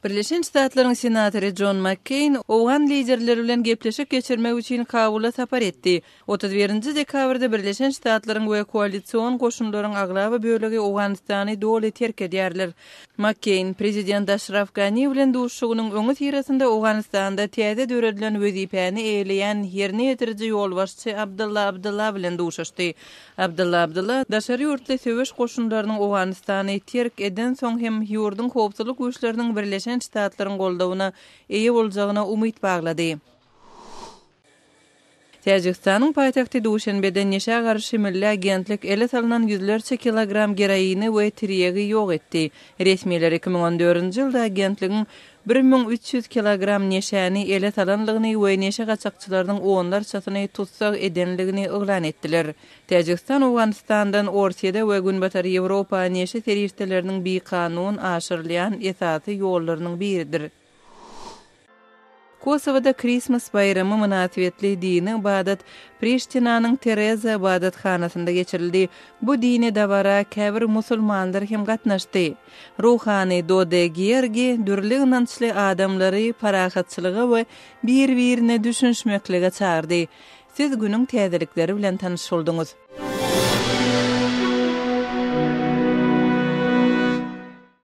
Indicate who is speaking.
Speaker 1: Birleşen Ştatlaryň senatory Jon Makkeýn owgan liderleri bilen gepleşik geçirmek üçin Kabula sapar etdi. 31 dekabrda Birleşen Ştatlaryň we koalision goşunlaryň aglaba bölegi Owganystany doly terk edýärler. Makkeýn prezident Aşraf Gani bilen duşuşygynyň öňüsyrasynda Owganystanda täze döredilen wezipäni eýeleýän ýerine ýetiriji ýolbaşçy Abdylla Abdylla bilen duşuşdy. Abdylla Abdylla daşary ýurtly söweş goşunlarynyň Owganystany terk edensoň hem ýurduň howpsuzlyk güýçleriniň Birleşen Ştatlaryň goldawyna eýe boljagyna umyt baglady. Täjigistanyň paýtagty Duşenbede neşä garşy milli agentlik ele salnan ýüzlerçe kilogram geroini we tirýegi ýok etdi. Resmiler 2014-nji ýylda agentligiň 1300 kilogram neşäni ele salanlygyny we neşe gaçakçylarynyň onlarçasyny tussag edenligini yglan etdiler. Täjigistan Owganystandan Orsýede we Günbatar Ýewropa neşe serişdeleriniň bikanun aşyrylýan esasy ýollarynyň biridir. Kosowada Krismas baýramy mynasybetli dini ybadat Priştinanyň Tereza ybadathanasynda geçirildi. Bu dini dabara käbir musulmanlar hem gatnaşdy. Ruhany Dode Gergi dürli ynançly adamlary parahatçylyga we bir-birine düşünişmeklige çagyrdy. Siz günüň täzelikleri bilen tanyş bolduňyz.